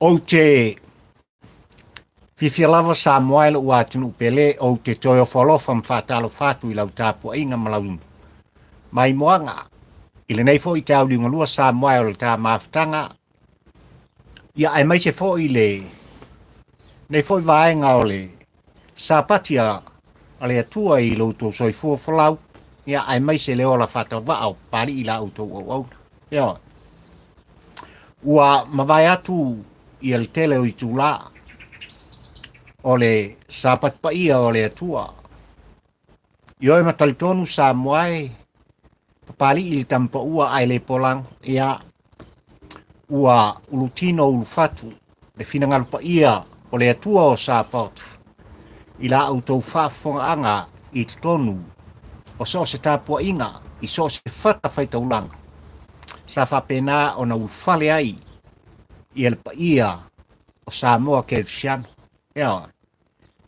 Ou te fiafia lava Samoa e lou atunuu pele, ou te toe ofo alofa ma faatalofa atu i lau tapuaiga ma lau maimoaga i lenei foi taeao liugalua Samoa e o le ta mafutaga, ia aemaise foi lenei foi vaega o le Sapati a le Atua i lo outou soifua folau, ia aemaise le ola faatauvaa o Papalii i la outou auauna. Ioe. Ua mavae atu ia le tele o itulā o le Sapati paia o le Atua. Ioe ma talitonu Samoa e, Papalii i le tamapaua ae le polago, ia ua ulutino ulufatu le finagalo paia o le Atua o Sapaota i la outou faafofogaaga i totonu o so o se tapuaiga i so o se fatafaitaulaga sa faapena ona ulufale ai ia le paia o Samoa Kerisiano. Ioe.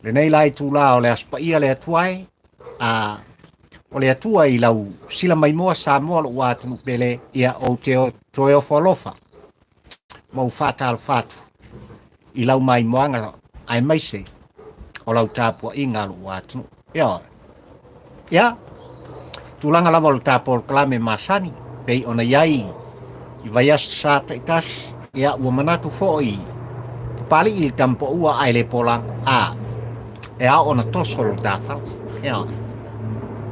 Lenei la itulā o le Aso Paia le Atua e, a o le Atua i lau sila maimoa Samoa lou atunuu pele, ia ou te toe ofo alofa ma ou faatalofa atu i lau maimoaga aemaise o lau tapuaiga a lou atunuu. Ioe. Ia, tulaga lava o le ta polokalame masani, pei ona i ai i vaiaso sa taitasi, ia ua manatu foi Papalii i le tamapaua ae le polago, a e ao ona toso lo ta fala. Ioe.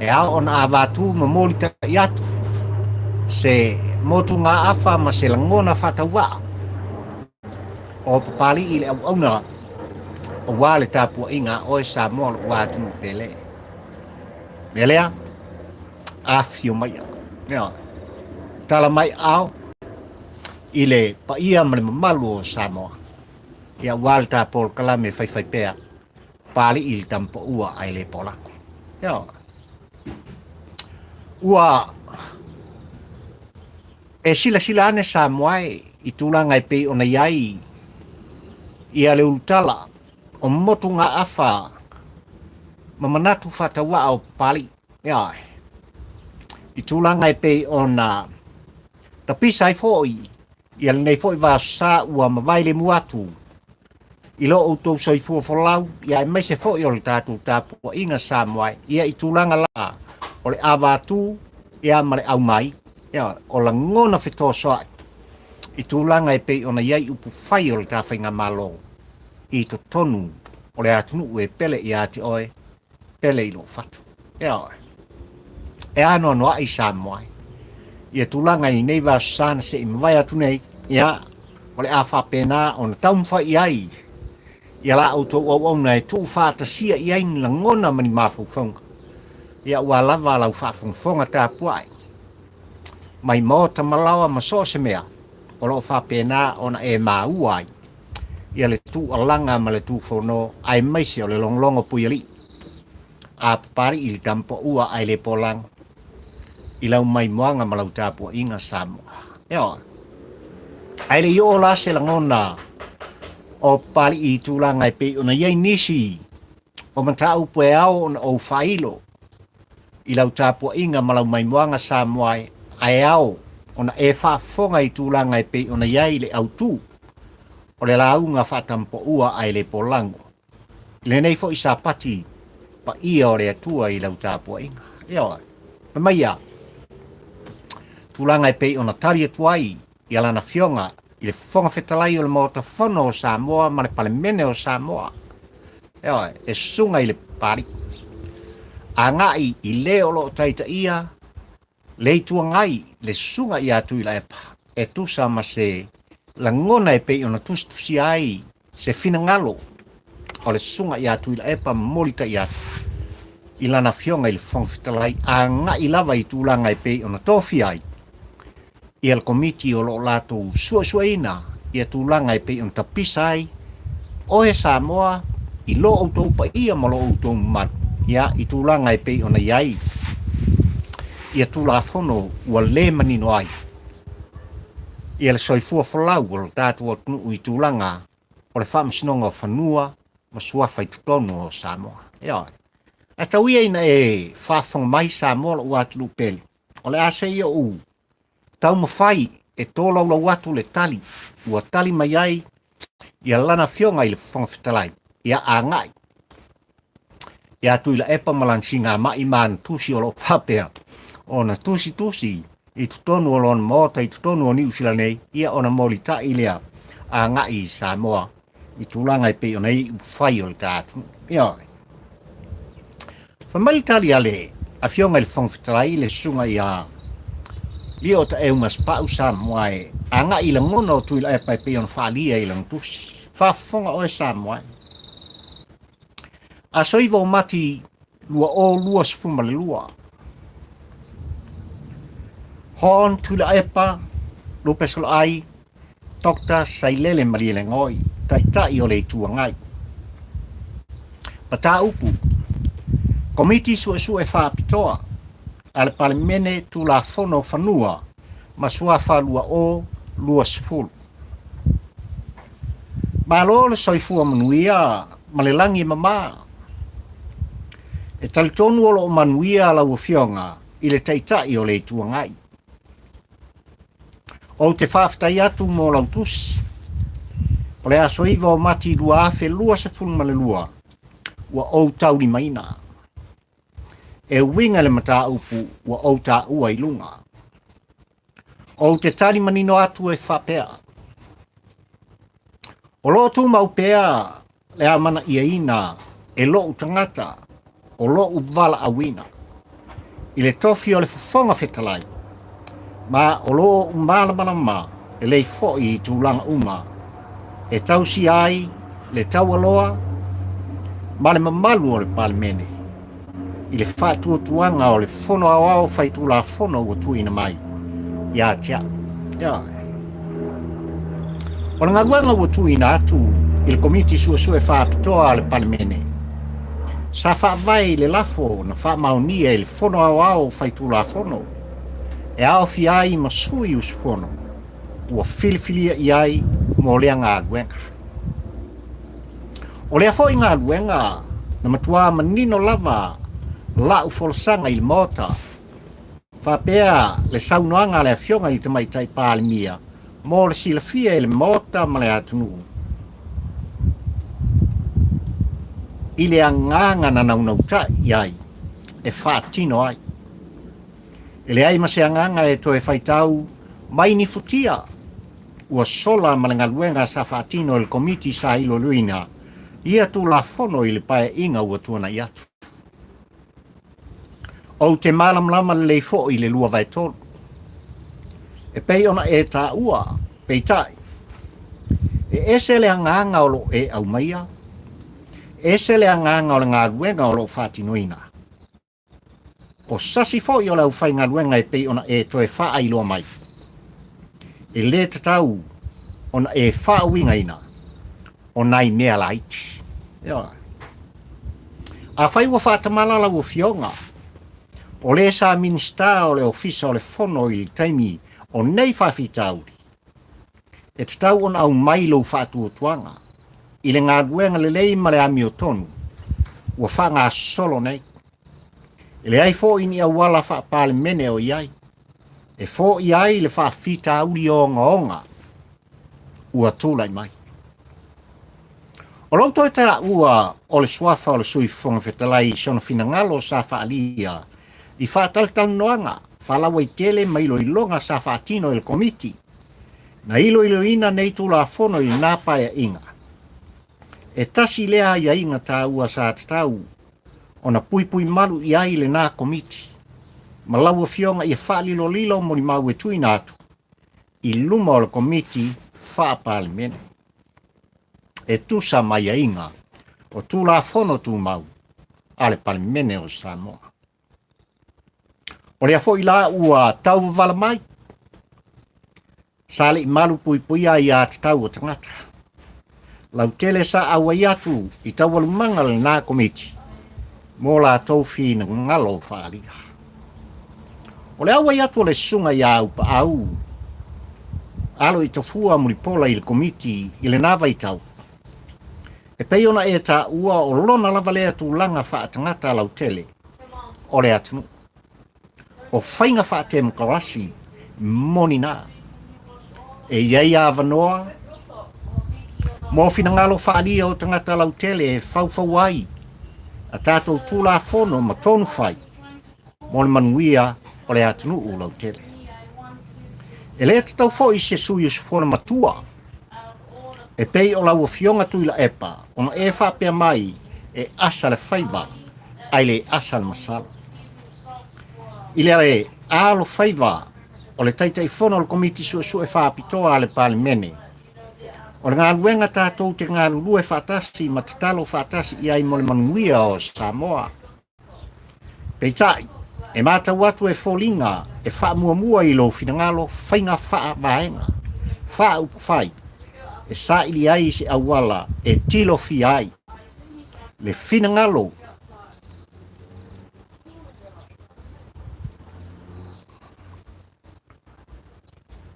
E ao ona avatu ma molitai atu se motugaafa ma se lagona faatauvaa o Papalii i le auauna aua le tapuaiga a oe Samoa lou atunuu pele. Mea lea, afifio maia. Ioe. Tala mai ao i le paia ma le mamalu o Samoa. Ia aua le ta polokalame faifaipea Papalii i le tamapaua ae le polago. Ioe. Ua E silasila ane Samoa e i tulaga e pei ona i ai ia le ulutala o motugaafa ma manatu faatauaa o Papalii. Ioe. I tulaga e pei ona tapisa ai foi ia lenei foi vaaso sa ua mavae lemu atu i lo outou soifua folau, ia aemaise foi o le tatou tapuaiga Samoa e, ia i tulaga la o le avatu ia ma le aumai, ia o lagona fetosoa'i i tulaga e pei ona i ai upu fai o le ta faigamalo i totonu o le atunuu e pele ia te oe, pele i lou fatu. Ioe. E anoanoai Samoa e. Ia tulaga i lenei vaaso sa na se i mavae atu nei, ia, o le a faapena ona taumafai i ai ia la outou auauna e tuufaatasia i ai ni lagona ma ni mafaufauga, ia ua lava lau faafogafoga tapuai mai maota ma laoa ma so o se mea o lo o faapena ona e maua ai ia le tuualaga ma le tufono aemaise o le logologo puialii a Papalii i le tamapaua ae le polago i lau maimoaga ma lau tapuaiga Samoa. Ioe. Ae le i oo la se lagona o Papalii i tulaga e pei ona i ai nisi o mataupu e ao ona ou faailo i lau tapuaiga ma lau maimoaga Samoa e, ae ao ona e faafofoga i tulaga e pei ona i ai le autu o le lauga faatampaua ae le polago i lenei foi Sapati paia o le Atua i lau tapuaiga. Ioe. Fai mai ia, tulaga e pei ona tali atu ai ia lana Afioga i le Fofoga Fetalai o le Maota Fono o Samoa ma le Palemene o Samoa, ioe, e susuga i le Papalii, agai i le o lo o taitaia le Itu Agai, le susuga ia Tuilaepa, e tusa ma se lagona e pei ona tusitusia ai se finagalo o le susuga ia Tuilaepa momoli atu i lana Afioga i le Fofoga Fetalai, agai lava i tulaga e pei ona tofia ai ia le Komiti o lo o latou suesueina ia tulaga e pei ona tapisa ai oe Samoa i lo outou paia ma lo outou mamalu, ia i tulaga e pei ona i ai ia Tulafono ua le manino ai ia le soifua folau o le tatou atunuu i tulaga o le Faamasinoga o Fanua ma Suafa i totonu o Samoa. Ioe. Ae tau ia ina e faafofoga mai Samoa lou atunuu pele, o le a se i ou taumafai e tolaulau atu le tali ua tali mai ai. ia lana afioga i le Fofoga Fetalai, ia agai ia Tuilaepa ma lana sigamai ma ana tusi o lo o faapea ona tusitusi i totonu o lona maota i totonu o Niu Sila nei, ia ona molitai lea agai i Samoa i tulaga e pei ona i upufai o le ta atunuu. Ioe. Fai mai le tali a le Afioga i le Fofoga Fetalai i le susuga ia Lio Taeuma Sipau Samoa e agai i lagona o Tuilaepa e pei ona faaalia i lana tusi. Faafofoga oe Samoa e. Aso 9 o Mati 2022. Hon Tuilaepa Lupesolaai Doctor Sailele Malielegaoi, Taitai o le Itu Agai. Mataupu, Komiti Suesue Faapitoa a le Palemene Tulafono o Fanua ma Suafa 2020. Malo le soifua manuia ma le lagi e mama. E talitonu o lo o manuia lau Afioga i le Taitai o le Itu Agai. Ou te faafetai atu mo lau tusi. O le aso 9 o Mati 2022 ua ou taulimaina. E uiga le mataupu ua ou taua i luga. Ou te tali manino atu e faapea. O lo o tumau pea le amanaiaina e lo'u tagata o lo'u valaauina i le tofi o le Fofoga Fetalai, ma o lo o ou malamalama lelei foi i tulaga uma e tausia ai le taualoa ma le mamalu o le Palemene i le faatuatuaga o le Fono Aoao Faitulafono ua tuuina mai ia te au. Ioe. O le galuega ua tuuina atu i le Komiti Suesue Faapitoa a le Palemene, sa faavae i le lafo na faamaonia i le Fono Aoao Faitulafono e aofia ai ma sui usufono ua filifilia i ai mo lea galuega. O lea foi galuega na matuā manino lava la'u folasaga i le Maota, faapea le saunoaga a le Afioga i le Tamaitai Palemia mo le silafia e le Maota ma le atunuu i le agaga na naunautai i ai e faatino ai. E leai ma se agaga e toe faitau mai ni futia ua sola ma le galuega sa faatino e le Komiti sa iloiloina ia Tulafono i le Paeaiga ua tuanai atu. Ou te malamalama lelei foi i le 2/3. E pei ona e taua, peitai, e ese le agaga o lo o e aumaia, ese le agaga o le galuega o lo o faatinoina. O sasi foi o le aufaigaluega e pei ona e toe faailoa mai, e lē tatau ona e faauigaina o nai mea laiti. Ioe. Afai ua faatamala lau Afioga, o lē sa Minisita o le Ofisa o le Fono i le taimi o nei faafitauli, e tatau ona aumai lou faatuatuaga i le galuega lelei ma le amiotonu ua faagasolo nei. E leai foi ni auala faa-Palemene o i ai e foia ai le faafitauli ogaoga ua tulai mai. O lou toe taua o le suafa o le Sui Fofoga Fetalai i sona finagalo sa faaalia i faatalatalanoaga faalauaitele ma iloiloga sa faatino e le Komiti na iloiloina nei Tulafono i lena paeaiga. E tasi lea aiaiga taua sa tatau ona puipui malu i ai lena Komiti ma lau Afioga ia faalilolilo molimau e tuuina atu i luma o le Komiti Faa-Palemene e tusa ma aiaiga o Tulafono Tumau a le Palemene o Samoa. O lea foi la ua tauvavala mai, sa le i malu puipuia aiā tatau o tagata. Lautele sa auai atu i taualumaga lena Komiti mo latou finagalo faaalia. O le auai atu o le susuga iā Aupaau alo i Tafua Mulipola i le Komiti i lena vaitau, e pei ona e taua o lona lava lea tulaga faatagata lautele o le atunuu. O faiga faatemokarasi moni na. E i ai avanoa Mo finagalo faaalia o tagata lautele e faufau ai a tatou Tulafono ma tonu fai mo le manuia o le atunuu lautele. E le tatau foi i se sui usufono matua e pei o lau Afioga Tuilaepa ona e faapea mai e asa le faiva ae le asa le masalo. I le alofaiva o le Taitaifono o le Komiti Suesue Faapitoa a le Palemene, o le galuega tatou te galulue faatasi ma tatalo faatasi i ai mo le manuia o Samoa. Peitai, e matau atu e foliga e faamuamua i lou finagalo faiga faavaega, faaupufai, e saili ai se auala e tilofia ai le finagalo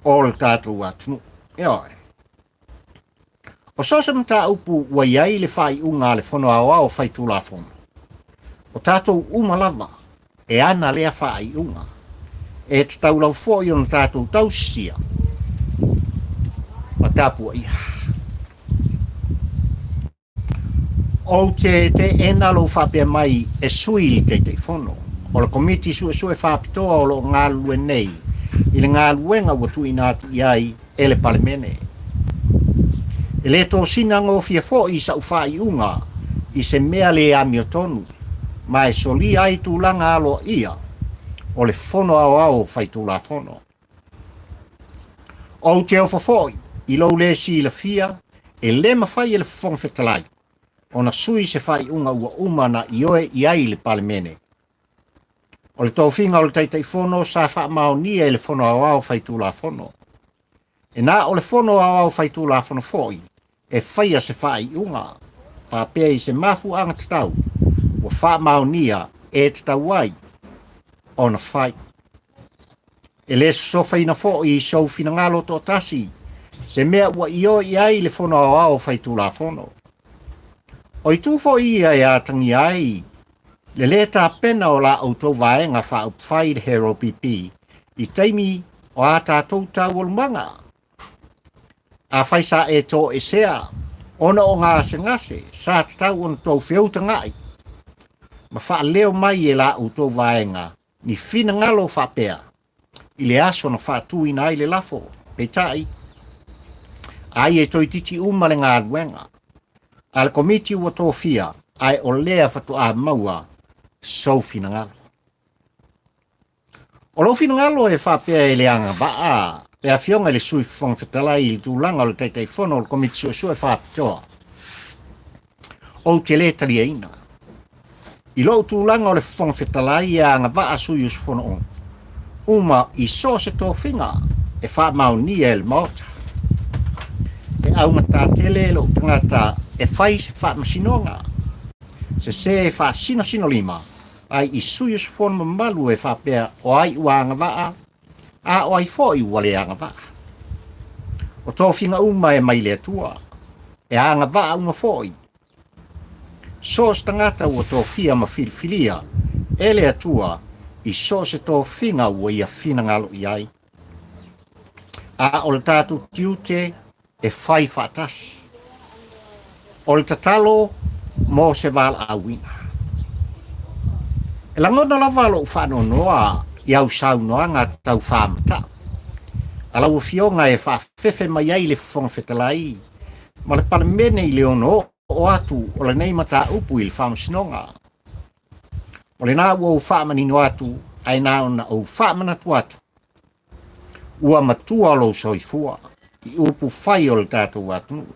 o le tatou atunuu. Ioe. O so o se mataupu ua i ai le faaiuga a le Fono Aoao Faitulafono, o tatou uma lava e ana lea faaiuga. E tatau lava foi ona tatou tausisia ma tapuaia. Ou te teena lou faapea mai e sui le Taitaifono o le Komiti Suesue Faapitoa o lo o galulue nei i le galuega ua tuuina atu i ai e le Palemene. E le tosina gofie foi i sa'u faaiuga i se mea le amiotonu ma e solia ai tulaga aloaia o le Fono Aoao Faitulafono. Ou te ofo foi i lou le silafia e le mafai e le Fofoga Fetalai ona sui se faaiuga ua uma na ioe i ai le Palemene. O le tofiga o le Taitaifono sa faamaonia e le Fono Aoao Faitulafono. E na o le Fono Aoao Faitulafono foi e faia se faaiuga faapea i se mafuaaga tatau ua faamaonia e tatau ai ona fai. E le sosofaina foi i sou finagalo toatasi se mea ua ioe i ai le Fono Aoao Faitulafono. O itu foi ia e atagia ai le lē tapena o la outou vaega faaupufai le Hero PP i taimi o a tatou taualumaga. Afai sa e toesea ona o gasegase, sa tatau ona tou feutagaʻi ma faaleo mai e la outou vaega ni finagalo faapea i le aso na faatuina ai le lafo. Peitai, ai e toeitiiti uma le galuega a le Komiti ua tofia, ae o lea faatoa maua sou finagalo. O lou finagalo e faapea e le agavaa le Afioga i le Sui Fofoga Fetalai i le tulaga o le Taitaifono o le Komiti Suesue Faapitoa, ou te le taliaina. I lou tulaga o le Fofoga Fetalai e agavaa sui usufono uma i so o se tofiga e faamaonia e le Maota. E augata tele lou tagata e fai se faamasinoga sesē e faasinosinolima ai i sui usufono mamalu e faapea o ai ua agavaa a o ai foi ua le agavaa. O tofiga uma e mai le Atua, e agavaa uma foi. So o se tagata ua tofia ma filifilia e le Atua i so o se tofiga ua ia finagalo i ai. A o le tatou tiute e fai faatasi. O le tatalo mo se valaauina. E lagona lava lou faanoanoa i au saunoaga tau faamatau a lau Afioga e faafefe mai ai le Fofoga Fetalai ma le Palemene i le ono oo atu o lenei mataupu i le Faamasinoga. O lena ua ou faamanino atu ae na ona ou faamanatu atu Ua matua lou soifua i upu fai o le tatou atunuu.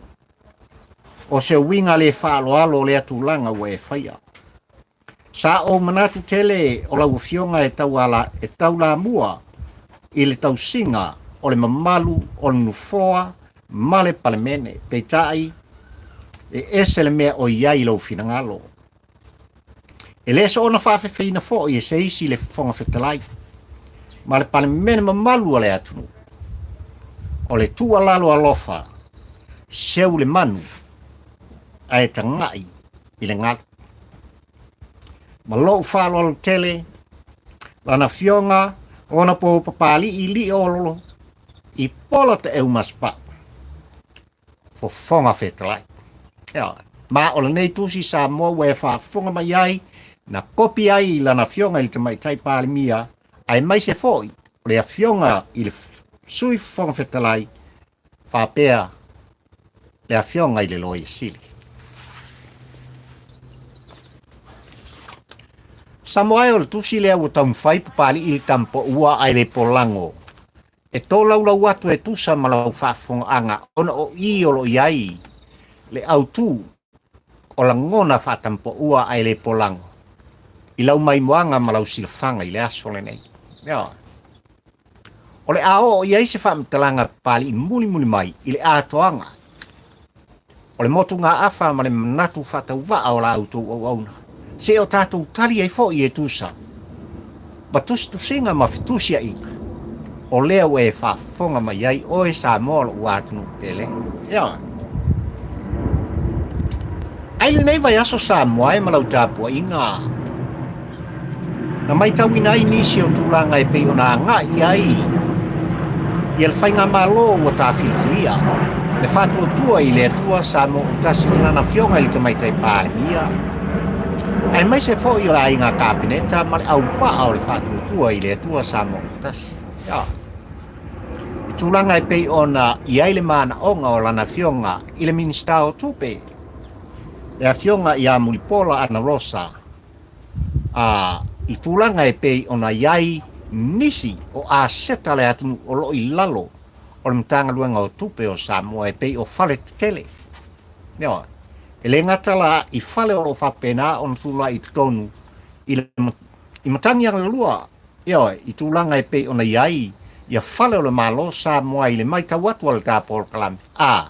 O se uiga le faaaloalo o lea tulaga ua e faia. Sa ou manatu tele o lau Afioga e tauala e taulamua i le tausiga o le mamalu o le Nofoa ma le Palemene, peitai e ese le mea o i ai lou finagalo. E le soona faafefeina foi e se isi le Fofoga Fetalai ma le Palemene mamalu o le atunuu. O le tuualalo alofa, seu le manu ae taga'i i le galu. Ma lou faaaloalo tele, lana Afioga Honourable Papali'i Liiololo i Pola Taeu Masepau. Fofoga Fetalai. Ioe. Ma o lenei tusi Samoa ua e faafofoga mai ai, na kopi ai i lana Afioga i le Tamaitai Palemia, aemaise foi o le Afioga i le Sui Fofoga Fetalai, faapea le Afioga i le Loia Sili. Samoa e o le tusi lea ua taumafai Papali'i le Tamapaua ae le polago e tolaulau atu e tusa ma lau faafofogaaga ona o i o lo o i ai le autu o lagona faatampaua ae le polago i lau maimoaga ma lau silafaga i le aso lenei. Ioe. O le a oo i ai se faamatalaga Papali'i mulimuli mai i le atoaga o le motugaafa ma le manatu faatauvaa o la outou auauna, se o tatou tali ai foi e tusa ma tusitusiga ma fetusiaiga o lea ua e faafofoga mai ai oe Samoa lou atunuu pele. Ioe. Ai lenei vaiaso Samoa e ma lau tapuaiga na maitauina ai nisi o tulaga e pei ona agai i ai ia le faigamalo ua tafilifilia le faatuatua i le Atua Samoa Autasi i lana Afioga i le Tamaitai Palemia, aemaise foi o le aiga Kapeneta ma le auvaa o le faatuatua i le Atua Samoa Autasi. Ia. I tulaga e pei ona i ai le manaoga o lana Afioga i le Minisita o Tupe, le Afioga ia Mulipola Anarosa, ā, i tulaga e pei ona i ai nisi o aseta a le atunuu o lo o i lalo o le Matagaluega o Tupe o Samoa e pei o fale tetele. Ioe. E le gata la i fale o lo o faapena ona tulai i totonu i le i matagi agalua, ioe, i tulaga e pei ona i ai ia fale o le Malo Samoa i le matau atu a le ta polokalame, ā,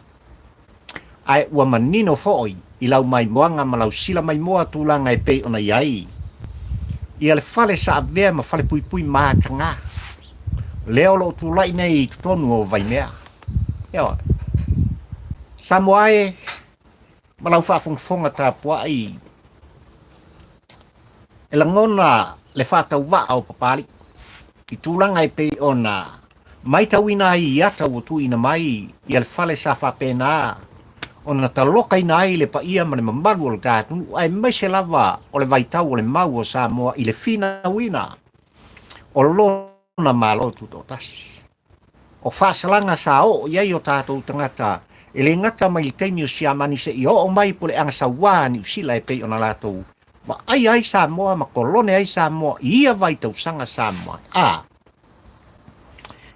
Ae ua manino foi i lau maimoaga ma lau sila maimoa tulaga e pei ona i ai ia le fale saavea ma fale puipui mataga lea o lo o tulai nei i totonu o Vaimea. Ioe. Samoa e, ma lau faafogafoga tapuai, e lagona le faatauvaa o Papalii i tulaga e pei ona Maitauina ai i ata ua tuuina mai ia le fale sa faapena ona talokaina ai le paia ma le mamalu o le ta atunuu aemaise lava o le vaitau o le mau o Samoa i le finauina o lona Malo Tutoatasi. O faasalaga sa oo i ai o tatou tagata e le gata mai le taimi o Siamani seia oo mai puleaga sauā a Niu Sila e pei ona latou vaaia ai Samoa ma kolone ai Samoa i ia vaitausaga Samoa a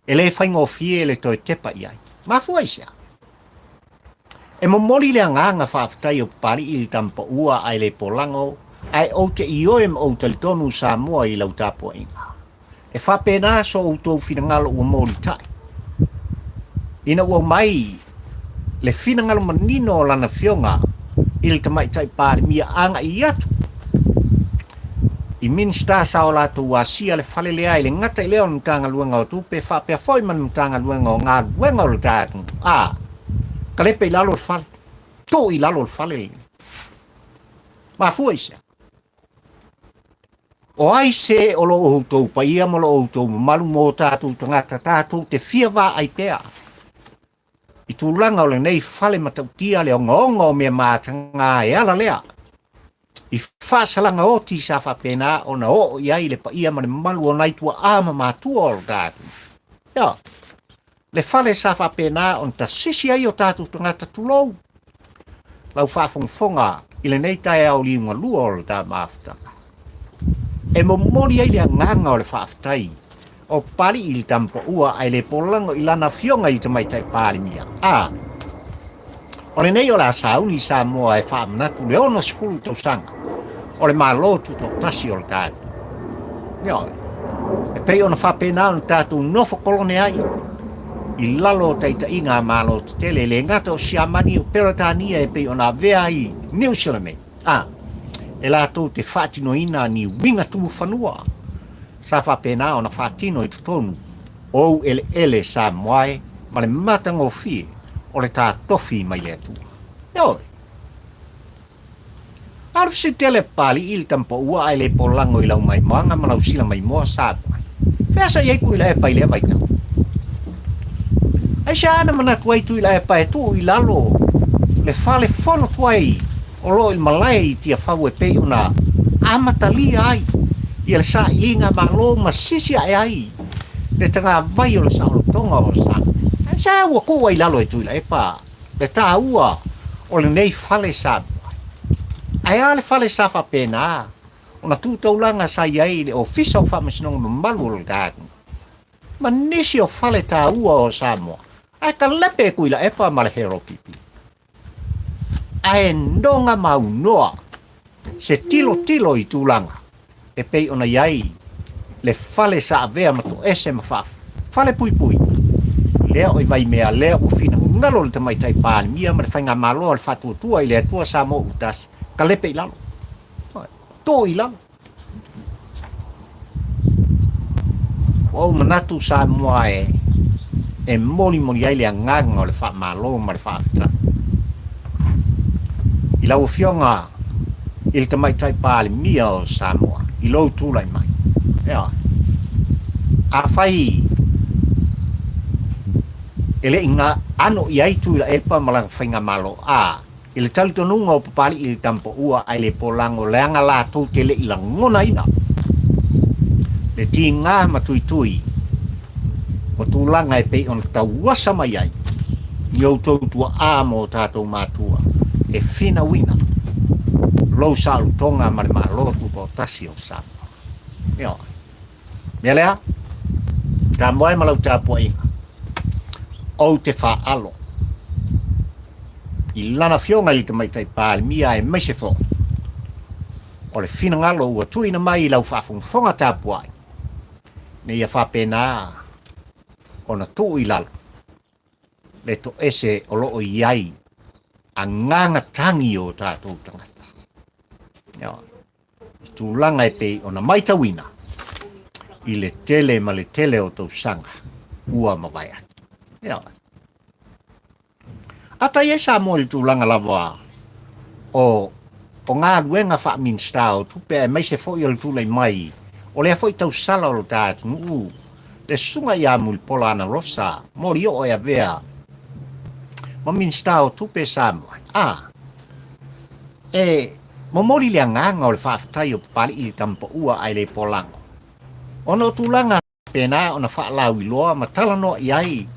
E le faigofie le toe tepa i ai. Mafua i sea? E momoli le agaga faafetai o Papali'i i le tamapaua ae le polago, ae ou te ioe ma ou talitonu Samoa i lau tapuaiga. E faapena so outou finagalo ua molitai. Ina ua mai le finagalo manino o lana Afioga i le Tamaitai Palemia agai atu i Minisita sa o latou asia le fale lea i le gata i lea o le Matagaluega o Tupe faapea foi ma le Matagaluega o Galuega o le tatou a kalepe i lalo le fale, tuu i lalo le fale lenei. Mafua i sea? O ai se o lo outou paia ma lo outou mamalu mo tatou tagata tatou te fia vaai pea i tulaga o lenei fale matautia le ogaoga o mea mataga e ala lea i faasalaga oti sa faapena ona oo i ai le paia ma le mamalu o nai tuaa ma matua o le tatou. Ia, le fale sa faapena ona tasisi ai o tatou tagata tulou lau faafogafoga i lenei taeao liugalua o le ta mafutaga. E momoli ai le agaga o le faafetai o Papali'i i le tamapaua ae le polago i lana afioga i le Tamaitai Palemia. A O lenei o le a sauni Samoa e faamanatu le 60 tausaga o le Malo Tutoatasi o le tatou. Ioe. E pei ona faapena ona tatou nofo kolone ai i lalo o taitaiga a Malo tetele, e le gata o Siamani o Peretania e pei ona avea ai Niu Sila nei, a e latou te faatinoina ni uiga tumufanua sa faapena ona faatino i totonu o ou eleele Samoa e ma le matagofie o le tā tofi mai le Atua. Ioe. A o le fesili tele a Papali'i i le tamapaua ae le polago i lau maimoaga ma lau sila maimoa Samoa. Fea sa i ai Tuilaepa i lea vaitau? Aisea na manatu ai Tuilaepa e tuu i lalo? Le fale fono tuai o lo o i le malae i Tiafau e pei ona amatalia ai ia le sailiga malo ma sisi ae ai le tagavai o le saolotoga o Samoa. Ae sa ua tuu ai i lalo e Tuilaepa le taua o lenei fale Samoa. Ae a le fale sa faapena ona tu taulaga sa i ai le Ofisa o Faamasinoga Mamalu o le atunuu ma nisi o fale taua o Samoa, ae kalepe e Tuilaepa ma le Heropipi. Ae noga ma aunoa se tilotilo i tulaga e pei ona i ai le fale sa avea ma toese ma faafalepuipui lea o i Vaimea lea ua finagalo le Tamaitai Palemia ma le Faigamalo a le Faatuatua i le Atua Samoa ua tasi, kalepe i lalo, tuu i lalo. Ua ou manatu Samoa e e molimoli ai le agaga o le faamalo ma le faafetai i lau Afioga i le Tamaitai Palemia o Samoa i lou tulai mai. Ioe. Afai e le i ano i ai Tuilaepa ma lana faigamalo, a I le talitonuga o Papali'i i le Tamapaua ae le polago leaga latou te le i lagonaina le tiga ma tuitui o tulaga e pei ona tauasa mai ai ni outou tuaa ma o tatou matua e finauina lou saolotoga ma le Malo Tutoatasi o Samoa. Ioe. Mea lea, tamoe ma lau tapuaiga, ou te faalo i lana afioga i le Tamaitai Palemia aemaise foi o le finagalo ua tuuina mai i lau faafogafoga tapuai, ina ia faapena ona tuu i lalo le toese o lo o i ai agaga tagi o tatou tagata. Ioe. I tulaga e pei ona maitauina i le tele ma le tele o tausaga ua mavae atu. Ioe. A tai ai Samoa i le tulaga lava o o galuega faa-Minisita o Tupe aemaise foi o le tulai mai o lea foi tausala o lo ta atunuu le Susuga ia Mulipola Anarosa Molioo e avea ma Minisita o Tupe Samoa. A e momoli le agaga o le faafetai o Papali'i i le Tamapaua ae le polago ona o tulaga pena ona faalauiloa ma talanoa i ai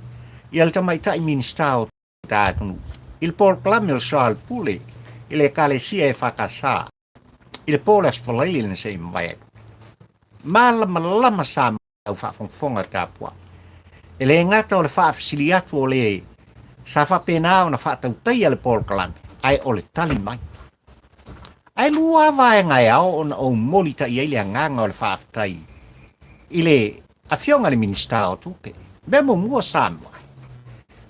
ia le tamaitai Minisita o ta atunuu i le polokalame o le Soalepule i le Ekalesia EFKS i le po o le Aso Faraile na se i mavae atu. Malamalama Samoa lau faafogafoga tapuai. E le gata o le faafesili atu o le sa faapena ona faatautaia le polokalame, ae o le tali mai. Ae lua vaega e ao ona ou molitai ai le agaga o le faafetai i le Afioga i le Minisita o Tupe. Mea muamua Samoa,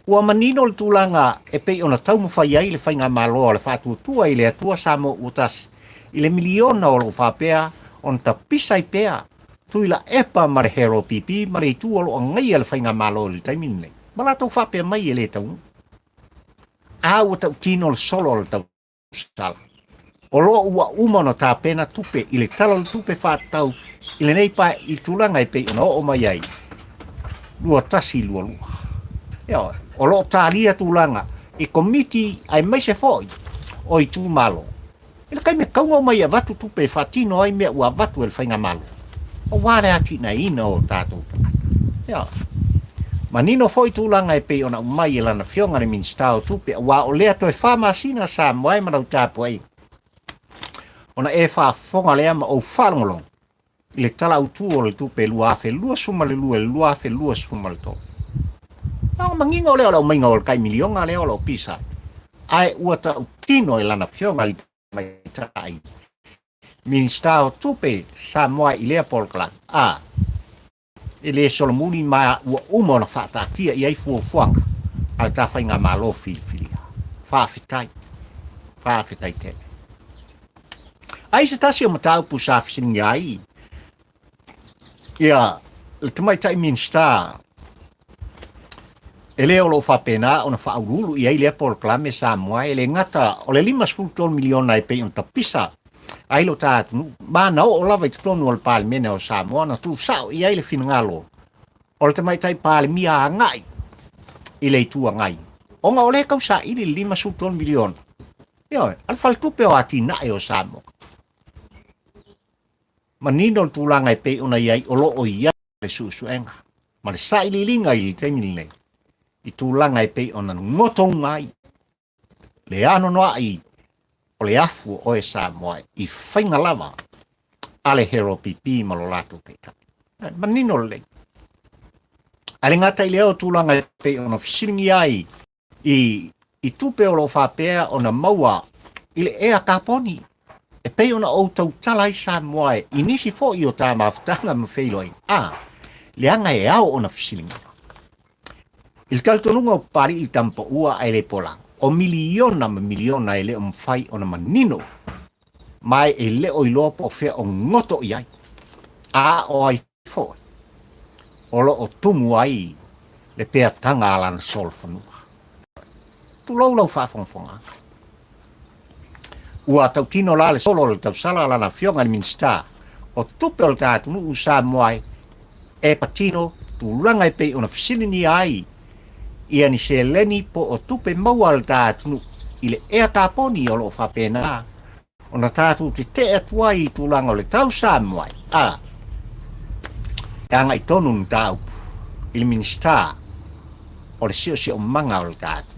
ua manino le tulaga e pei ona taumafai ai le Faigamalo a le Faatuatua i le Atua Samoa ua tasi i le miliona o lo o faapea ona tapisa ai pea Tuilaepa ma le HRPP ma le itu o lo o agaia le Faigamalo i le taimi lenei, ma latou faapea mai e le taunuu. A ua tautino le solo o le tausala. O lo o ua uma ona tapena tupe i le Tala o le Tupe faatatau i lenei pae i tulaga e pei ona oo mai ai 2122. Ioe, o lo o talia tulaga i komiti aemaise foi o itumalo I le taimi e tatau ona omai e avatu tupe e faatino ai mea ua avatu e le Faigamalo, aua le atinaeina o tatou tagata. Ia, manino foi tulaga e pei ona aumai e lana Afioga i le Minisita o Tupe, aua o lea toe fa masina Samoa e ma lau tapuaiga, ona e faafofoga lea ma ou faalogologo i le Tala Autu o le Tupe 2022 i le 2023. Na ona manino lea o le aumaiga o le tai miliona lea o lo o pisa ai, ae ua tautino e lana Afioga i le Tamaitai Minisita o Tupe Samoa i lea polokalame, a e le solomuli ma ua uma ona faataatia i ai fuafuaga a le ta faigamalo filifilia. Faafetai. Faafetai tele. Ai se tasi o mataupu sa fesiligia ai ia le tamaitai Minisita e le o lo o faapena ona faauluulu i ai lea polokalame Samoa e le gata o le 53 miliona e pei ona tapisa ai lo ta atunuu ma na oo lava i totonu o le Palemene o Samoa na tuusao i ai le finagalo o le tamaitai Palemia agai i le Itu Agai. Ona o lea e tau saili le $53 miliona, ioe, a le Faletupe o Atinae o Samoa. Manino le tulaga e pei ona i ai o lo o i ai le suesuega ma le sailiiliga i le taimi lenei i tulaga e pei ona gotouga ai le anoanoai o le afu o oe Samoa i faiga lava a le Hero PP ma lo latou taitai. Manino lelei. Ae le gata i lea o tulaga e pei ona fesiligia ai i tupe o lo o faapea ona maua i le ea kaponi e pei ona ou tautala ai Samoa e i nisi foi o ta mafutaga ma feiloaiga, a, leaga e ao ona fesiligia. I le talitonuga o Papalii le tama paua ae le pola, o miliona ma miliona e le o mafai ona manino ma e le o iloa po o fea o goto i ai, a o ai foi o lo o tumu ai le peataga a lana solofanua. Tulou lau faafogafogaaga. Ua tautino la le solo o le tausala a lana afioga i le Minisita o Tupe o le ta atunuu Samoa e patino tulaga e pei ona fesiligia ai ia ni seleni po o tupe maua a le ta atunuu i le ea kaponi o lo o faapena ona tatou tetee atu ai i tulaga o le tau Samoa a e agai tonu le mataupu i le Minisita o le Siosiomaga o le ta atunuu.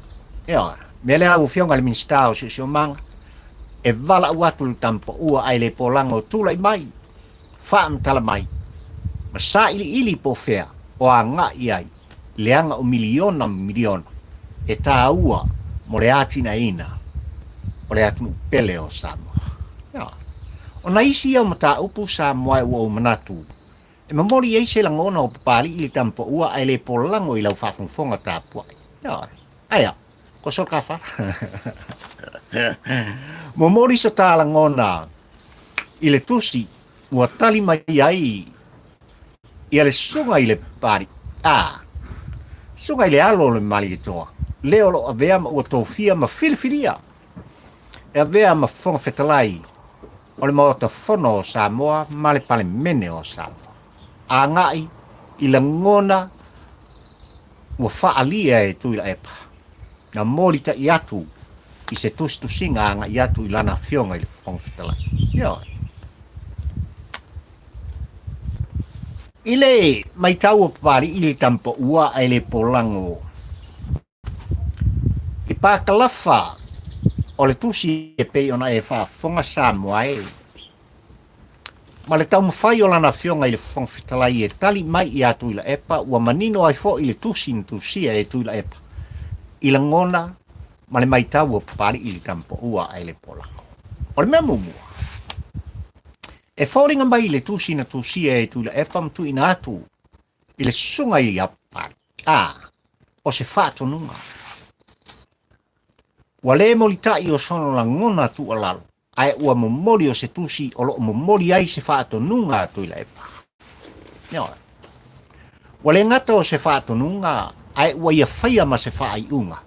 Ioe, mea lea lau Afioga i le Minisita o Siosiomaga, e valaau atu i le tama paua ae le polaga o tulai mai, faamatala mai, ma sailiili po o fea o agai ai leaga o miliona ma miliona e taua mo le atinaeina o le atunuu pele o Samoa. Ioe. O nai isi ia o mataupu Samoa ua ou manatu e momoli ai se lagona o Papalii le tama paua ae le polago i lau faafogafoga tapuai. Ioe. Ae a? Ko so ka fa. Momoli so ta lagona i le tusi ua tali mai ai ia le susuga i le Papalii, a, susuga i le alo o le Malietoa, le o lo o avea ma ua tofia ma filifilia e avea ma Fofoga Fetalai o le Maota Fono o Samoa ma le Palemene o Samoa, agai i lagona ua faaalia e Tuilaepa, na molitai atu i se tusitusiga agai atu i lana afioga i le Fofoga Fetalai. Ioe. I le maitau o Papalii i le tama paua ae le polago i pakalafa o le tusi e pei ona e faafofoga Samoa e, ma le taumafai o lana afioga i le Fofoga Fetalai e tali mai iā Tuilaepa, ua manino ai foi le tusi na tusia e Tuilaepa i lagona ma le maitau o Papalii i le tama paua ae le polago. O le mea muamua, e foliga mai i le tusi na tusia e Tuilaepa ma tuuina atu i le susuga ia Papalii, a, o se faatonuga. Ua le molitai o sona lagona tuualalo, ae ua momoli o se tusi o lo o momoli ai se faatonuga a Tuilaepa. Ioe. Ua le gata o se faatonuga, ae ua ia faia ma se faaiuga,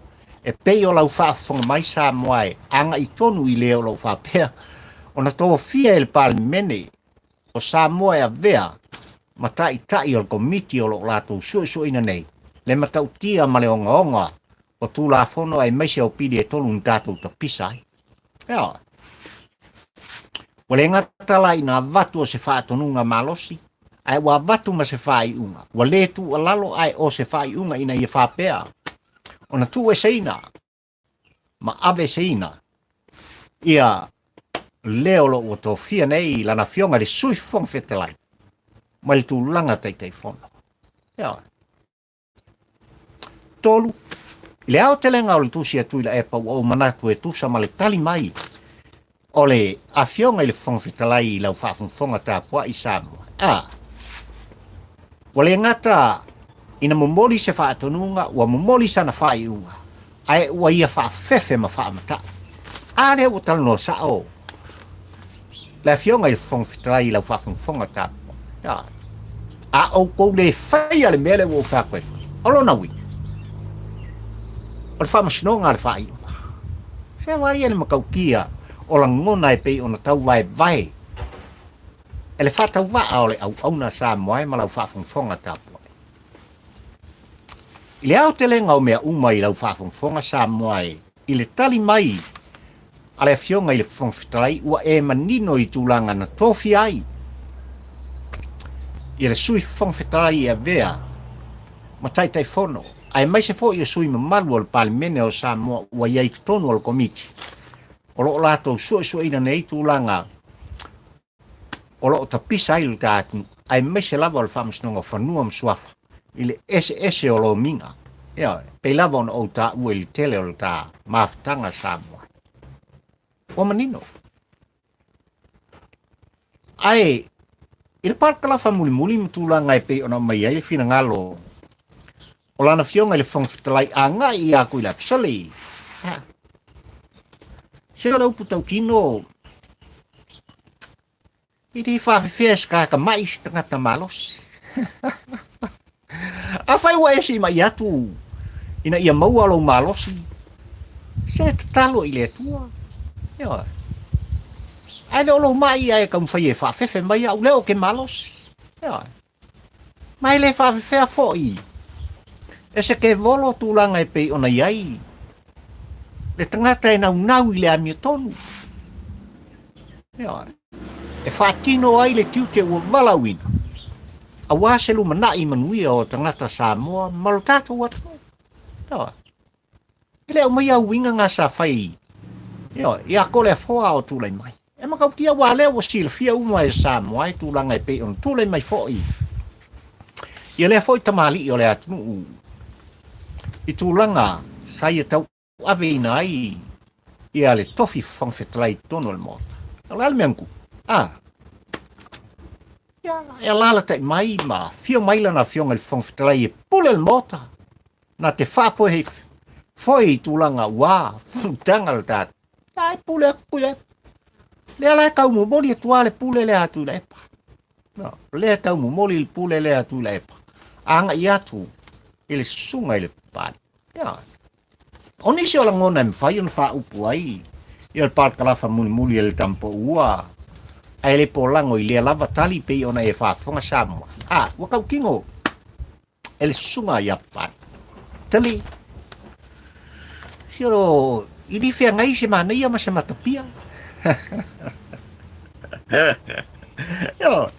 e pei o lau faafofoga mai Samoa e agai tonu i le o lo o faapea ona tofia e le Palemene o Samoa e avea ma taitai o le Komiti o lo o latou suesueina nei le matautia ma le ogaoga o Tulafono aemaise o pili e tolu na tatou tapisa ai. Ioe. Ua le gata la ina avatu o se faatonuga malosi, ae ua avatu ma se faaiuga. Ua le tuualalo ae o se faaiuga ina ia faapea ona tuueseina ma aveeseina ia le o lo o ua tofia nei lana afioga i le Sui Fofoga Fetalai mai le tulaga Taitaifono. Ioe. 3, I le aotelega o le tusi a Tuilaepa ua ou manatu e tusa ma le tali mai o le Afioga i le Fofoga Fetalai i lau faafogafoga tapuai Samoa. A. Ua le gata ina momoli se faatonuga, ua momoli sana faaiuga, ae ua ia faafefe ma faamatai. A lea ua talanoa sao le Afioga i le Fofoga Fetalai i lau faafogafoga tapuai. A, a outou le faia le mea lea ua ou fai atu ai foi, o lona uiga, o le faamasinoga a le faaiuga. Fea wa ia le matautia o lagona e pei ona tauvaevae e le faatauvaa o le auauna a Samoa e ma lau faafogafoga tapuai. I le aotelega o mea uma i lau faafogafoga Samoa e, i le tali mai a le Afioga i le Fofoga Fetalai ua e manino i tulaga na tofia ai ia le Sui Fofoga Fetalai e avea ma Taitaifono aemaise foi o sui mamalu o le Palemene o Samoa ua i ai i totonu o le Komiti o lo o latou suesueina nei tulaga o lo o tapisa ai lo ta atunuu, aemaise lava o le Faamasinoga o Fanua ma Suafa i le eseese o lomiga. Ioe, pei lava ona ou taua i le tele o le ta mafutaga Samoa. Ua manino. Ae i le parakalafa mulimuli ma tulaga e pei ona aumai ai le finagalo o lana Afioga i le Fofoga Fetalai agai ia Tuilaepa, sole, ha, se o le upu tautino, e le faafefea e se tagata mai se tagata malosi. Afai ua e siimai atu ina ia maua lou malosi, se tatalo i le Atua. Ioe. Ae le o lou mai ia e taumafai e faafefe mai au lea ou te malosi. Ioe. Ma e le faafefea foi e se kevolo tulaga e pei ona i ai le tagata e naunau i le amiotonu. Ioe. E faatino ai le tiute ua valaauina, aua se lumanai manuia o tagata Samoa ma lo tatou atunuu. Ioe. E le aumaia uiga na sa fai ioe, ia Toleafoa o tulai mai. E matautia aua lea ua silafia uma e Samoa e tulaga e pei ona tulai mai foi ia lea foi tamalii o le atunuu i tulaga sa ia tauaveina ai ia le tofi Fofoga Fetalai i totonu o le Maota. O le a le mea na tupu? A, ia, e alaalatai mai ma afio mai lana Afioga i le Fofoga Fetalai e pule le Maota na te faafoe foi i tulaga ua fonotaga le tatou. Ia e pule atu Tuilaepa. Lea la e tau momoli atu lava le pule lea a Tuilaepa. No, lea e tau momoli le pule lea a Tuilaepa. Agai atu i le susuga i le Papalii. Ia, o nisi o lagona e mafai ona faaupu ai ia le parakalafa mulimuli e le Tamapoua ae le polago i lea lava tali pei ona e faafofoga Samoa. A, ua tautino e le susuga ia Papalii. Tali, si o i li feagai se manaia ma se matapia. Ioe.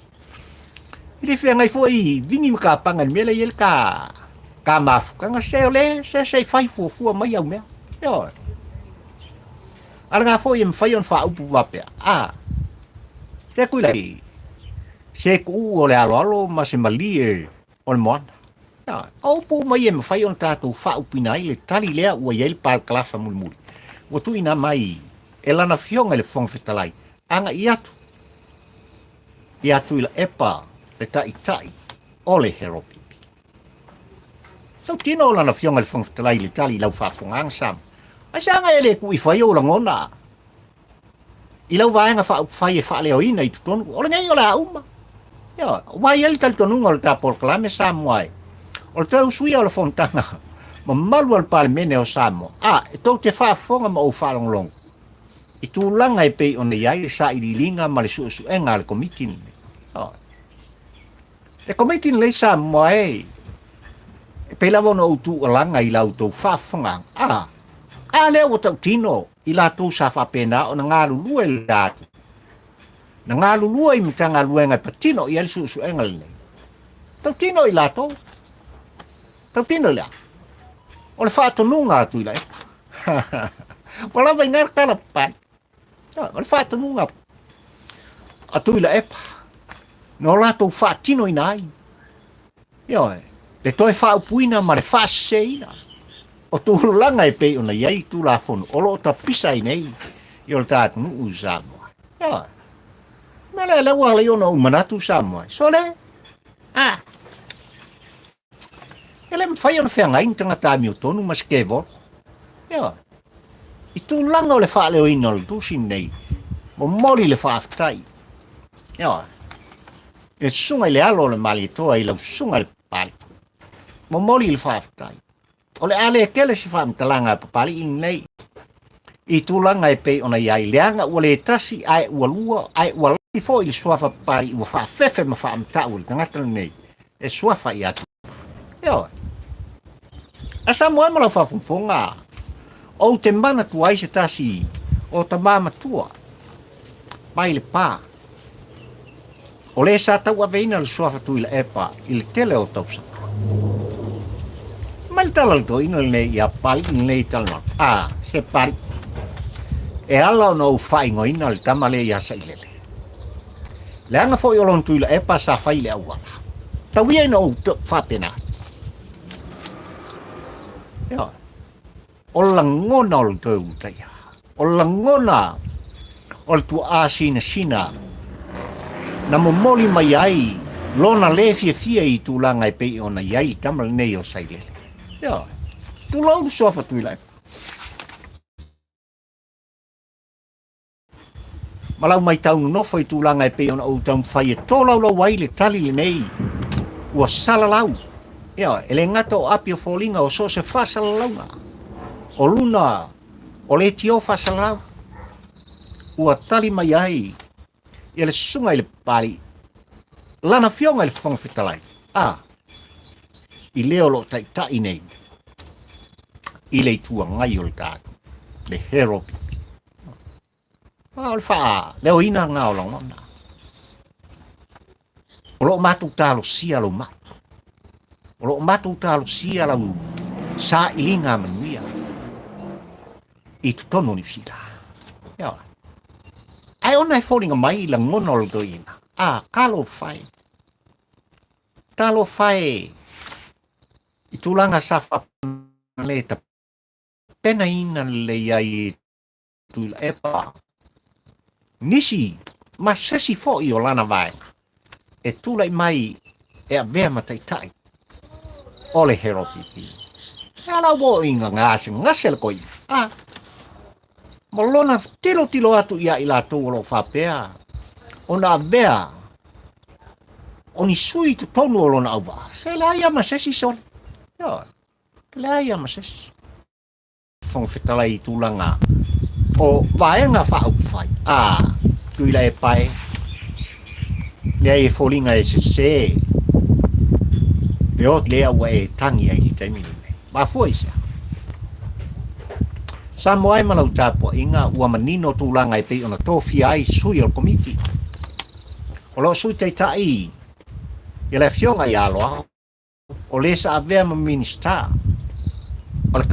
I li feagai foi vingi ma kapanga i le mea lea e i ai le ka, ka mafutaga, se o le, se se i fai fuafua mai au mea. Ioe. A lena foi e mafai ona faaupu faapea, a, se Tuilaepa, se tuu o le aloalo ma se malie o le moana. O upu uma ia e mafai ona tatou faaupuina ai le tali lea ua i ai le parakalafa mulimuli ua tuuina mai e lana Afioga i le Fofoga Fetalai agai atu ia Tuilaepa le Taitai o le Heropipi. Tautino lana Afioga i le Fofoga Fetalai i le tali i lau faafofogaaga Samoa. Aisea e le tuu ifo ai ou lagona? I lau vaega faaupufai e faaleoina i totonu, o lenei o le a uma. Ioe, ua i ai le talitonuga o le ta polokalame Samoa e, o le toe usuia o le fonotaga mamalu a le Palemene o Samoa, a, e tou te faafofoga ma ou faalogologo i tulaga e pei ona i ai le sailiiliga ma le suesuega a le Komiti lenei. Ioe. Le Komiti lenei Samoa e, e pei lava ona ou tuualaga i la outou faafofogaaga, a, a lea ua tautino i latou sa faapena ona galulue i le atu, na galulue i Matagaluega e patino i ai le suesuega lenei. Tautino i latou. Tautino i le a? O le faatonuga a Tuilaepa. Ua lava i ina le tala papae. O le faatonuga a Tuilaepa na o latou faatinoina ai. Ioe, le toe faaupuina ma le faaseseina o tulaga e pei ona i ai Tulafono o lo o tapisa ai nei i o le ta atunuu i Samoa. Ioe. Mea lea, lea ua ala ai ona ou manatu Samoa. Sole, a, e le mafai ona feagai ni tagata amiotonu ma se kevolo. Ioe. I tulaga o le faaleoina o le tusi lenei, momoli le faafetai. Ioe. I le susuga i le alo o le Malietoa i lau susuga i le Papalii. Momoli le faafetai. O le a le tele se faamatalaga a Papalii lenei i tulaga e pei ona i ai, leaga ua le tasi ae ua lua ae ua laki foi le suafa Papalii ua faafefe ma faamatau e le tagata lenei e suafa ia Ioe. A Samoa e ma lau faafogafoga, ou te manatua ai se tasi o tama matua mai le pa, o le sa tauaveina le suafa Tuilaepa i le tele o tausaga. Mai le tala o le toeaina lenei ia Papalii lenei talanoaga, a, se Papalii, e ala ona ou faaigoaina le tama lea ia Sailele. Leaga foi o lona Tuilaepa sa fai i le auala. Tau ia ina ou faapena atu. Ioe. O le lagona o le toe ulutaia. O le lagona o le tuaa sinasina na momoli mai ai lona le fiafia i tulaga e pei ona i ai le tama lenei o Sailele. Ioe. Tulou le suafa Tuilaepa. Ma lau matau nonofo i tulaga e pei ona ou taumafai e tolaulau ai le tali lenei ua salalau. Ioe, e le gata o api o foliga o so o se faasalalauga o luna o leitio faasalalau ua tali mai ai ia le susuga i le Papalii, lana afioga i le Fofoga Fetalai, a, i le o lo o taitai nei i le Itu Agai o le tatou, le Herald. A o le faaleoina lena o lagona. O lo o matou talosia lou mai. O lo o matou talosia lau sailiga manuia i totonu o Niu Sila. Ioe. Ae ona e foliga mai i lagona o le toeaina, a, talofa e. Talofa e i tulaga sa faapena e tapenaina lelei ai e Tuilaepa nisi ma sesi foi o lana vaega e tulai mai e avea ma taitai o le HLPP. E ala ua oo ina gasegase le toeaina, a ma lona tilotilo atu ia i latou o lo o faapea ona avea o ni sui i totonu o lona auvaa, se leai lava ma se isi sole. Ioe, leai lava ma se isi. Fofoga Fetalai i tulaga o Vaega Faaupufai, a Tuilaepa e leai e foliga e sese le o lea ua e tagi ai i le taimi lenei. Mafua i se a? Samoa e ma lau tapuaiga ua manino tulaga e pei ona tofia ai sui o le Komiti. O lo o Sui Taitai ia le Afioga ia Aloaho o le sa avea ma Minisita o le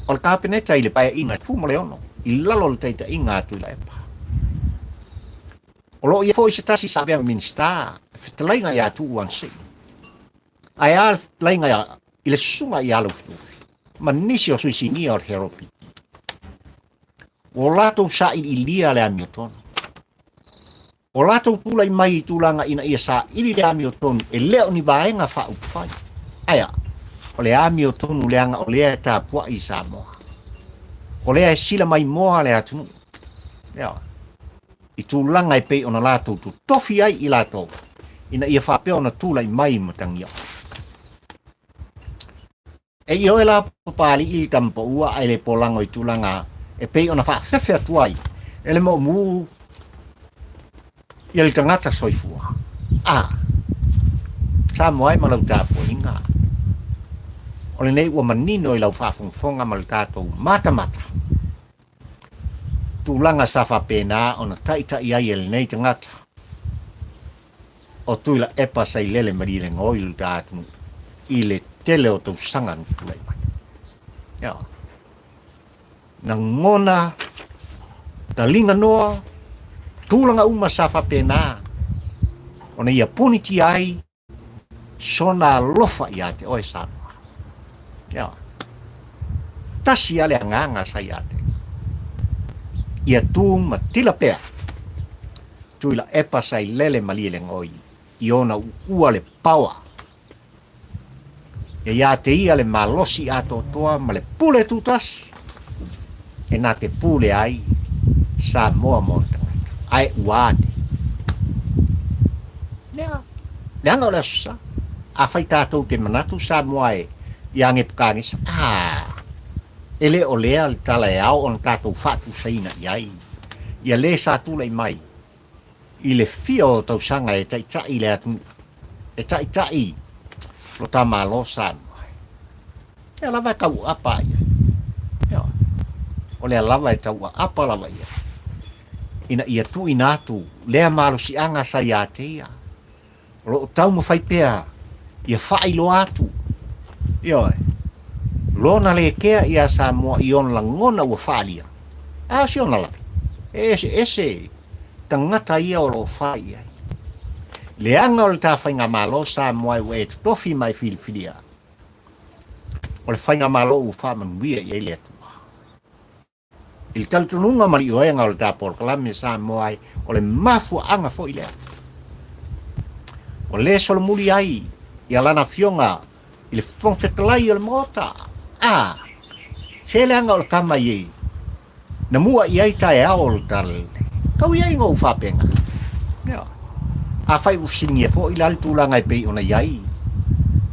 o le Kapeneta i le Paeaiga 16 i lalo o le taitaiga a Tuilaepa. O lo o i ai foi se tasi sa avea ma Minisita i fetalaiga ia Tuuu Anasii, ae a le fetalaiga i le Susuga ia Lufilufi ma nisi o sui sinia o le HRPP. Ua latou sailiilia le amiotonu. O latou tulai mai i tulaga ina ia saili le amiotonu e le o ni vaega faaupufai. Ae a? O le amiotonu leaga o lea e tapuai i Samoa. O lea e sila maimoa le atunuu. Ioe. I tulaga e pei ona latou totofi ai i latou ina ia faapea ona tulai mai matagiao. E ioe la Papalii i Tamapaua ae le polago i tulaga e pei ona faafefe atu ai e le moomu ia le tagata soifua. A, Samoa e ma lau tapuaiga, o lenei ua manino i lau faafogafoga ma le tatou matamata tulaga sa faapena ona taitai ai e lenei tagata o Tuilaepa Sailele Malielegaoi lo ta atunuu i le tele o tausaga na tulai mai. Ioe. Lagona, taliga noa, tulaga uma sa faapena ona ia punitia ai sona alofa ia te oe Samoa. Ioe. Tasi lava le agaga sa ia te. Ia tu ma tila pea. Tuilaepa Sailele Malielegaoi i ona uua le paoa. Ia ia te ia le malosi atoatoa ma le pule tutasi e na te pule ai Samoa ma ona tagata. Ae ua ane. Lea, leaga o le Aso Sa. Afai tatou te manatu Samoa e ia Nepukanesa, a, e le o lea le tala e ao ona tatou faatusaina i ai ia le sa tulai mai i le fia o tausaga e taitai i le atunuu, e taitai lo ta Malo Samoa. Lea lava e tauaapa ai. Ioe. O lea lava e tauaapa lava i ai. Ina ia tuuina atu lea malosiaga sa ia te ia. O lo o taumafai pea ia faailoa atu, ioe, lona le kea ia Samoa i ona lagona ua faaalia. A o si ona lave, e eseese tagata ia o lo o fai i ai. Leaga o le ta faigamalo Samoa e ua e totofi ma e filifilia, o le faigamalo ua faamanuia i ai le Atua. I le talitonuga ma le ioega o le ta polokalame Samoa ai, o le mafuaaga foi lea. Ua le solomuli ai ia lana afioga i le Fofoga Fetalai o le Maota. A, se leaga o le tama i ei, na mua i ai taeao o le Talalelei. Tau i ai na ou faapena. Ioe. Afai ua fesiligia foi la le tulaga e pei ona i ai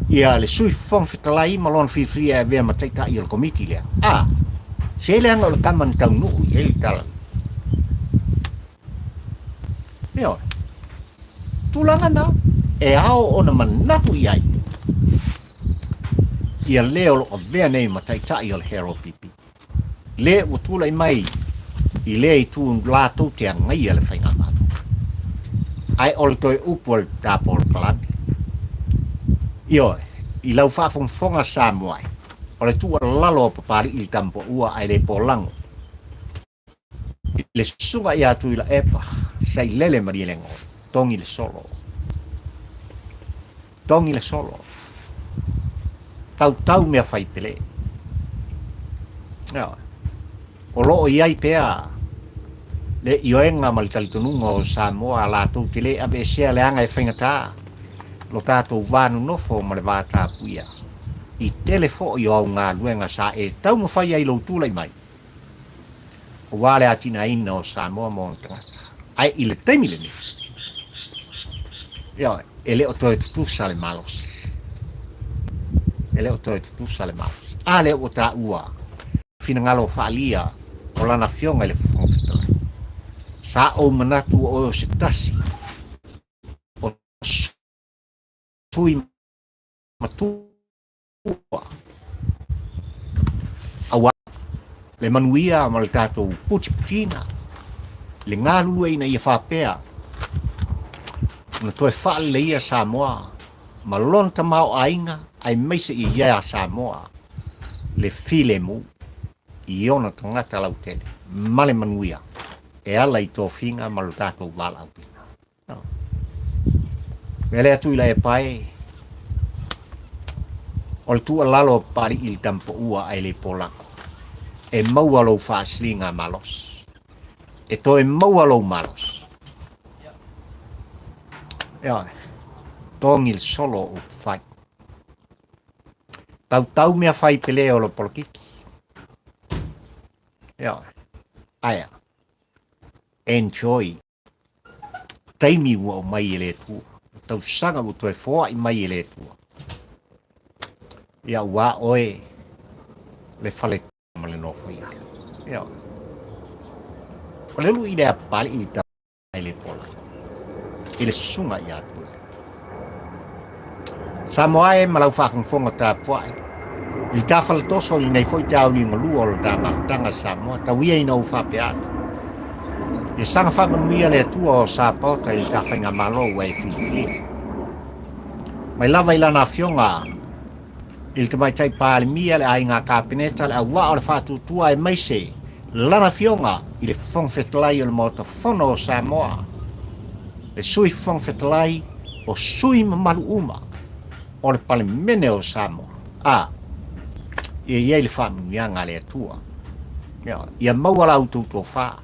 ia le Sui Fofoga Fetalai ma lona filifilia e avea ma Taitai o le Komiti lea, a, se leaga o le tama na taunuu i ai le Talalelei. Ioe. Tulaga na e ao ona manatu i ai ia le o lo o avea nei ma Taitai o le HRPP. Le ua tulai mai i lea itu latou te agaia le faigamalo. Ae o le toe upu a le ta polokalame. Ioe, i lau faafogafoga Samoa e, o le tuualalo a Papalii i le Tamapoua ae le polago i le susuga ia Tuilaepa, Sailele Malielegaoi, togi le solo. Togi le solo. Tautau mea fai pele. Ioe. O lo o i ai pea le ioega ma le talitonuga o Samoa latou te le aveesea leaga e faigata lo tatou va nonofo ma le va tapuia i tele foi o au galuega sa e taumafai ai lou tulai mai aua le atinaeina o Samoa ma ona tagata. Ae i le taimi lenei, ioe, e le o toe tutusa le malosi. E le o toe tutusa le malosi. A lea ua taua finagalo faaalia o lana afioga i le Fofoga Fetalai. Sa ou manatu o oe o se tasi o sui matua Aua le manuia ma le tatou putiputina, le galulue ina ia faapea ona toe faaleleia Samoa ma lona tamaoaiga aemaise ia ia Samoa le filemu i ona tagata lautele ma le manuia e ala i tofiga ma lo tatou valaauina. Mea lea Tuilaepa e, o le tuualalo a Papalii i le tamapoua ae le polako, e maua lou faasiliga malosi. E toe maua lou malosi. Ioe, togi le solo o upufai. Tautau mea fai pele o lo polokiki. Ioe, aea, enjoy. Taimi ua aumai e le Atua, o tausaga ua toe foai mai e le Atua. Ia ua oe le fale ma le nofoia. Ia. O le lui lea Papalii i i le pola i le susuga ia Tuilaepa. Samoa e ma lau faafogafoga tapuai i le tafalatoso i lenei foi tauli galua o le ta mafutaga Samoa, tau ia ina ou faapea atu. Ia saga faamanuia le Atua o Sapaota i le ta faigamalo ua e filifilia. Mai lava i lana afioga i le Tamaitai Palemia, le Aiga Kapeneta, le auvaa o le Faatuatua aemaise lana afioga i le Fofoga Fetalai o le Maota Fono o Samoa, le Sui Fofoga Fetalai o sui mamalu uma o le Palemene o Samoa. A, ia i ai le faamanuiaga a le Atua. Ia maua la outou tofa,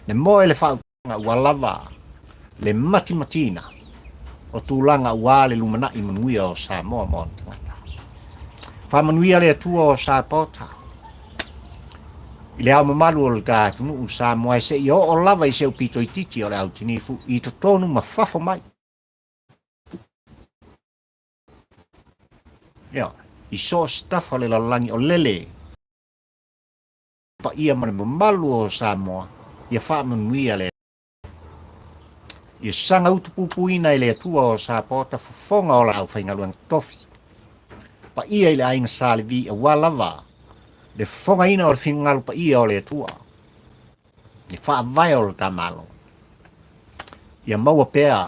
le moe le faautaga ua lava le matimatiina o tulaga aua le lumanai manuia o Samoa ma ona tagata. Faamanuia le Atua o Sapaota i le ao mamalu o le ta atunuu Samoa e seia oo lava i se upito itiiti o le au tinifu i totonu ma fafo mai. Ia, i so o se tafa o le lalolagi o lele paia ma le mamalu o Samoa, ia faamanuia le Ia saga utupupuina e le Atua o Sapaota fofoga o la aufaigaluega tofi. paia i le aiga Sa Levi aua lava le fofogaina o le finagalo paia o le Atua, le faavae o lo ta Malo. Ia maua pea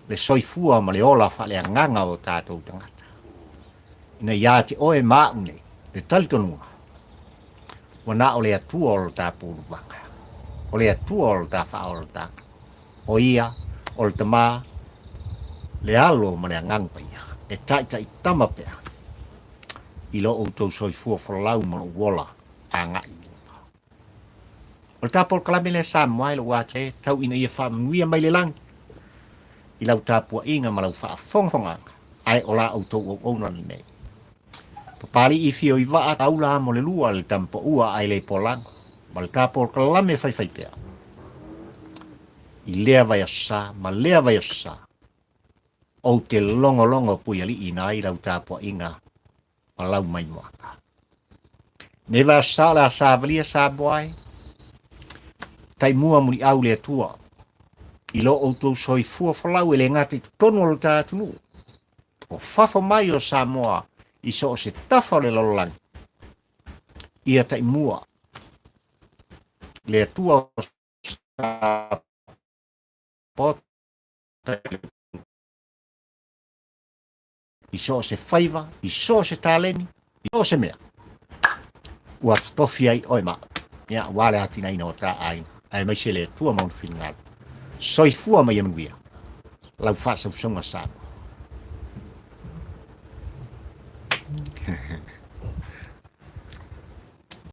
le soifua ma le ola faaleagaga o tatou tagata. Ina ia te oe ma a'u nei le talitonuga, ua na o le Atua o lo ta puluvaga, o le Atua o lo ta faaolataga, o Ia o le Tama, le Alo ma le Agaga Paia, e taitaitama pea i lo outou soifua folau ma lou ola agai i luma. O le ta polokalame lea Samoa e lou ate tau ina ia faamanuia mai le lagi i lau tapuaiga ma lau faafogafogaga, ae o la outou auauna lenei. Papalii fio i vaa taula amo le lua le tamapaua ae le polago ma le ta polokalame faifai pea i lea vaiaso sa ma lea vaiaso sa. Ou te logologo puialii na ai lau tapuaiga ma lau maimoaga. Nei vaiaso sa o le a savalia Samoa e taimua muliau le Atua i lo outou soifua folau e le gata i totonu o lo ta atunuu, o fafo mai o Samoa i so o se tafa o le lalolagi. Ia taimua le Atua o Sapoto i so o se faiva, i so o se taleni, i so o se mea ua totofi ai oe ma au, ia, aua le atinaeina o ta aiga, aemaise le Atua ma ona finagalo. Soifua ma ia manuia lau faasausauga Samoa.